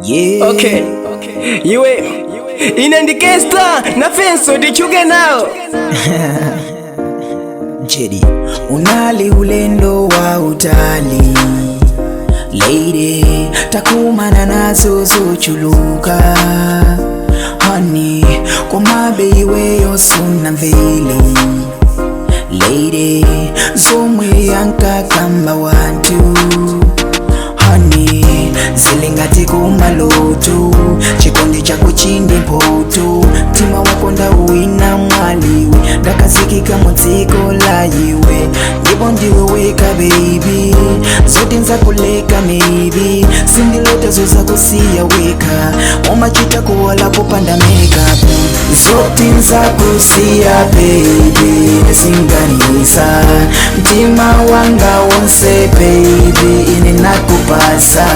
Yeah. Okay. Iwe ine ndi Kesta na Fenso tichuke nawo. Jedi. Unali ulendo wa utali, lady, takumana nazo zochuluka, honey, komabe iweyo sunamvele, lady, zomwe ankakamba wanthu, honey, zilingati kumaloto, chikondi chako chindi mpoto, mtima wako ndauwina mwaliwe, ndakazikika mudziko la iwe, ndipo ndiwe weka baby, zoti nzakuleka maybe, sindilota zozakusiya weka, umachita kuwala kupanda makeup, zoti nzakusiya baby, singanisa mtima wanga wonse baby, ine nakupasa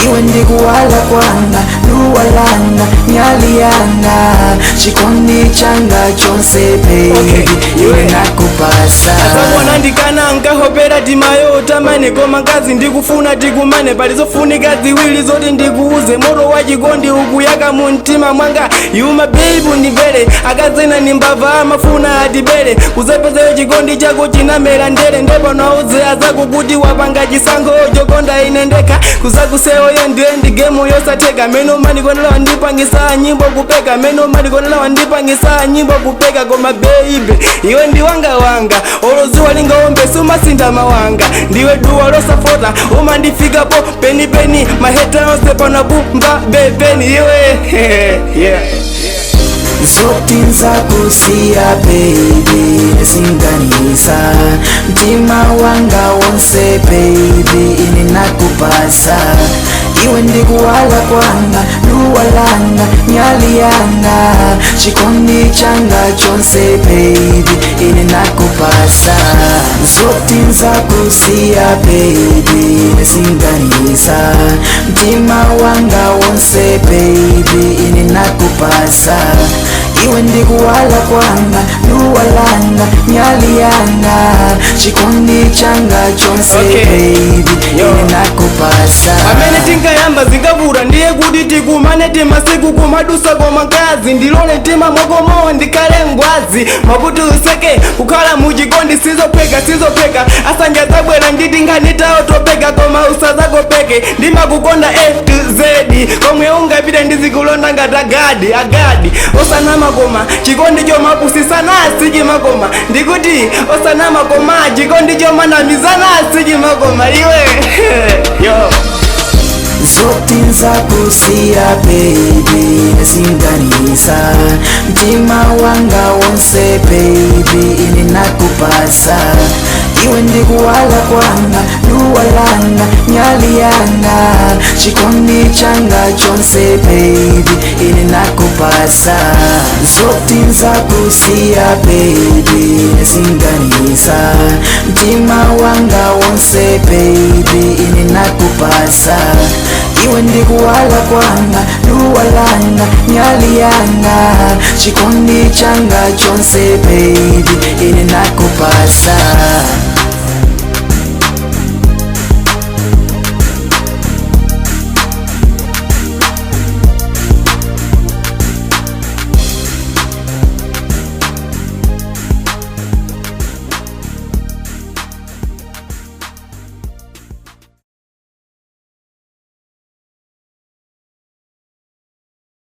iwe ndikuwala kwanga, duwa langa, nyali yanga, chikondi changa chonse baby. Okay, iwe iwe. nakupasa. Azamona ndikana nkahopera timayo tamane, koma ngazi ndikufuna tikumane, palizofunika ziwiri zoti ndikuuze, moto wa chikondi ukuyaka mu mtima mwanga. Yuma baby, ndimvere, akazena ni mbava, amafuna atibere, kuzepezeyo chikondi chako chinamera ndere, ndepano auze azako kuti wapanga chisankho chokonda ine ndekha, kuzakusewoyo ndiye ndi game yosatheka, mene umandikondela wandipangisa nyimbo kupeka, mene umandikondela wandipangisa nyimbo kupeka, koma baby iwe ndi wanga wanga, olozuwa lingaombe sumasintha mawanga, ndiwe duwa losafota, umandifikapo penipeni, ma haters onse pano bepeni iwe, yeah. Zoti nzakusiya baby, singanisa mtima wanga wonse baby, ine nakupasa iwe ndikuwala kwanga, duwa langa, nyali yanga, chikondi changa chonse baby, ine nakupasa. Zoti nzakusiya baby, singanisa mtima wanga wonse baby, ine nakupasa iwe ndikuwala kwanga, duwa langa, nyali yanga, chikondi changa chonse. Okay. Baby. Yo. Ine nakupasa. Amene tinkayamba zingavura ndiye kuti tikumane, timasiku kumadusa, koma mkazi ndilole mtima mwakomowo ndikhale ngwazi, makuti useke kukhala muchikondi sizopheka, sizopheka, asanja zabwera nditi nkhani tawo topeka, koma usazakopeke, ndimakukonda A to Z, komwe ungapite ndizikulonda ngati agadi agadi, osanama koma chikondi chomapusisana sichimakoma, ndikuti osanama koma chikondi chomanamizana sichimakoma iwe, yo. Zoti nzakusiya baby, singanisa mtima wanga wonse baby, ine nakupasa iwe ndikuwala kwanga, duwa langa, nyali yanga, chikondi changa chonse baby, ine nakupasa. Zoti nzakusiya baby, singanisa mtima wanga wonse baby, ine nakupasa iwe ndikuwala kwanga, duwa langa, nyali yanga, chikondi changa chonse baby, ine nakupasa.